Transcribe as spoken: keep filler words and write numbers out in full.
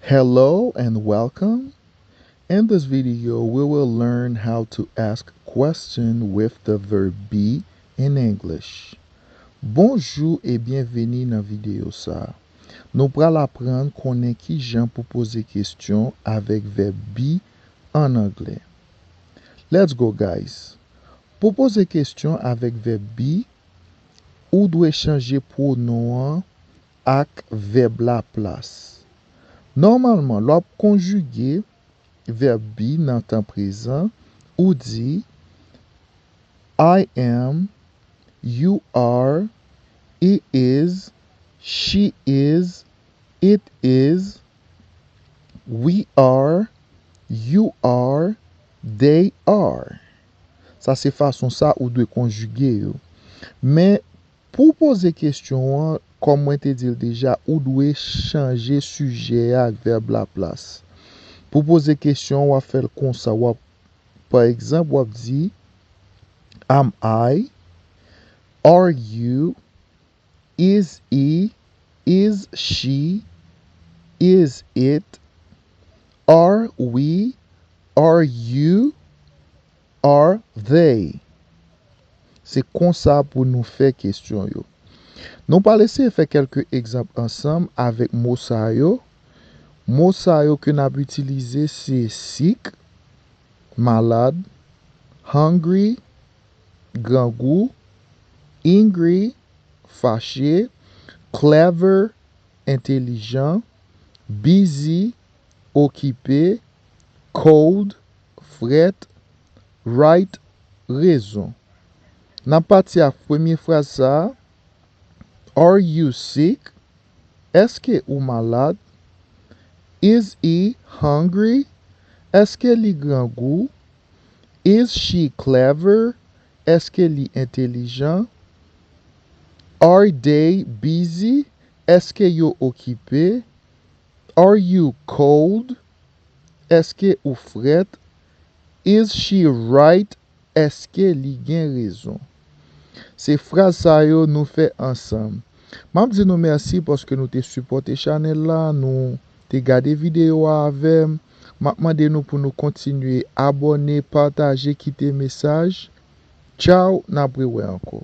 Hello and welcome. In this video, we will learn how to ask question with the verb be in English. Bonjou e byenveni nan videyo sa a. Nou pral aprann konnen kijan pou poze kesyon avèk vèb be an anglè. Let's go, guys! Pou poze kesyon avèk vèb be, ou dwe chanje pwonon an ak vèb laplas. Nòmalman, lè w ap konjige vèb be nan tan prezan, ou di, I am, you are, he is, she is, it is, we are, you are, they are. Sa se fason sa ou dwe konjige yo. Men, pou w poze kesyon an, kòm mwen te di l deja, ou dwe chanje sijè a ak vèb laplas. Pou w poze kesyon an, w ap fè l konsa. W ap, pa egzanp, w ap di, Am I? Are you? Is he? Is she? Is it? Are we? Are you? Are they? Se konsa pou nou fè kesyon yo. Nou pral eseye fè kèlke egzanp ansanm avèk mo sa yo. Mo sa yo ke n ap itilize se sick, malad, hungry, grangou, angry, fache, clever, entelijan, busy, okipe, cold, frèt, right, rezon. N ap pati ak premye fraz sa a, Are you sick? Èske ou malad? Is he hungry? Èske li grangou? Is she clever? Èske li entelijan? Are they busy? Èske yo okipe? Are you cold? Èske ou frèt? Is she right? Èske li gen rezon? Se fraz sa yo nou fè ansanm. M ap di nou mèsi paske nou te sipòte chanèl la, nou te gade videyo a avè m. M ap mande nou pou nou kontinye abòne, pataje, kite mesaj. Tchaw, n ap rewè ankò.